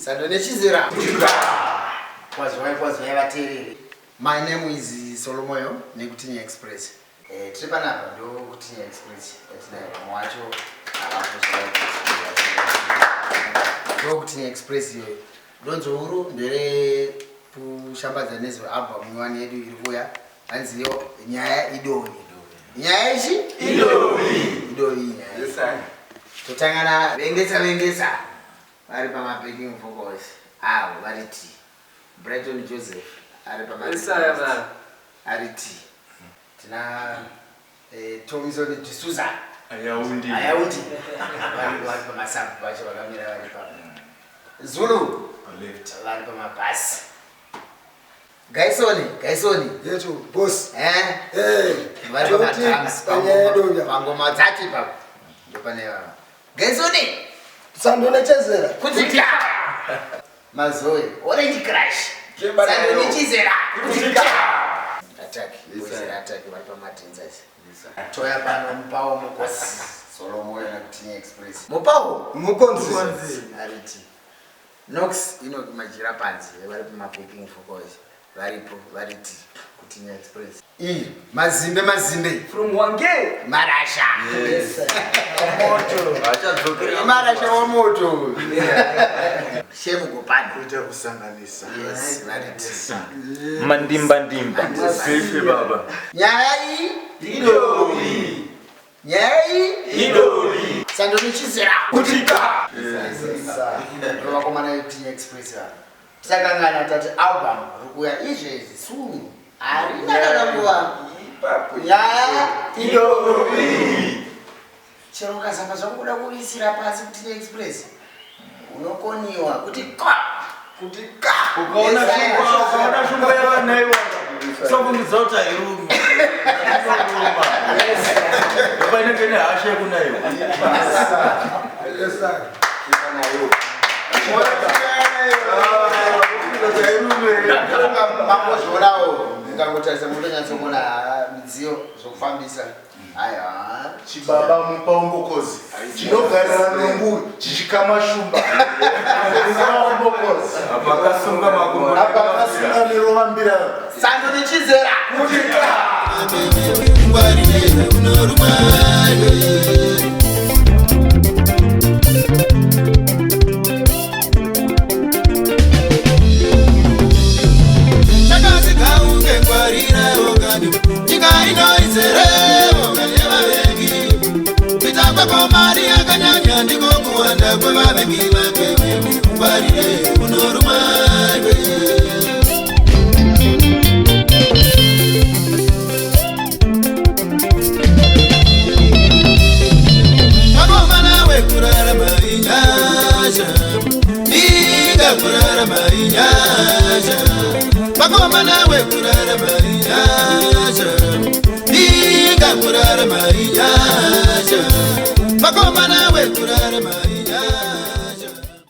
Sando nechizera. Kwazwai kwazwai vateereri. My name is Solomoyo nekuTinya Express. Eh, tiri panapa ndokuTinya Express yatinayo vamwe wacho havapo ndokuTinya Express iyoyo. Donzo huru ndere kushambadza nezve album nyowani yedu iri kuuya hanziyo nyaya idovi. Nyaya ichi? Idovi. Idovi nyaya. Totanga na vengesa vengesa. Vari pama backing vocals avo vari T. Brighton Joseph ari pama ari T. Tina eh, Tomison D'Souza Ayaundi. Ayaundi vari vari pamasub vacho vakamira vari papo. Zulu Left. vari pamabhasi. Gaisoni, Gaisoni. Yetu boss. Eh? Eh. Vari Toti pamadrums panyaya yedu. pangoma dzacho ipapo. Ndopane vava. Gaisoni. Sandonechezera. Kuti ka. Mazoe, Orange Crush. Sandonechezera. Kuti ka. Attack. Boys attack vari pamadhancers. Toya pano mupawo mukosi. Solomoyo naKutinya Express. Mupawo Mukonzi. ariti. Nox inoki majira panze vari pamabacking vocals varipo variti Kutinya Express. I mazimbe mazimbe From Wange. marasha. Vachadzokera. Marasha wamoto. Shemu Gopani. Kuita kusanganisa. Yes, variti. Mandimba ndimba. Sefe baba. Nyaya iyi Idovi. nyaya iyi Idovi. sandonichizera Kutika. ndovakomana veKutinya Express vava tisakangana tati album rikuuya izvezvi soon harina kana nguva Ipapo. nyaya Idovi. chero ukazama zvakuda kuisira pasi Kutinya Express unokoniwa kuti ka Kuti ka. Ukaona shumba, ukaona shumba yavanaiwa. Usafungidza kuti hairumi. Inoruma. Ndopa inenge ine hasha yekunaiwa. Yes sir. Mangozvionawo mukangotarisa munotonyatsoona midziyo zvokufambisa aiwa. Chibaba mupaumbokozi chinogarira nombuyu chichikama shumba mupaumbokozi. Apa akasunga makumbo. Apa akasunga mirova mbira. Sando nechizera. Kuti ka. Ngwarire unorumwa. Chakazikauke ngwarira ogani nyika ino izere yevavengi kuita kwako mari yakanyanya ndiko kuwanda kwevavengi vake. Ungwarire unorumwa iwe. Vakomana wekurarama inyasha, inga kurarama inyasha. Vakomana wekurarama inyasha, inga kurarama inyasha. Vakomana wekurarama.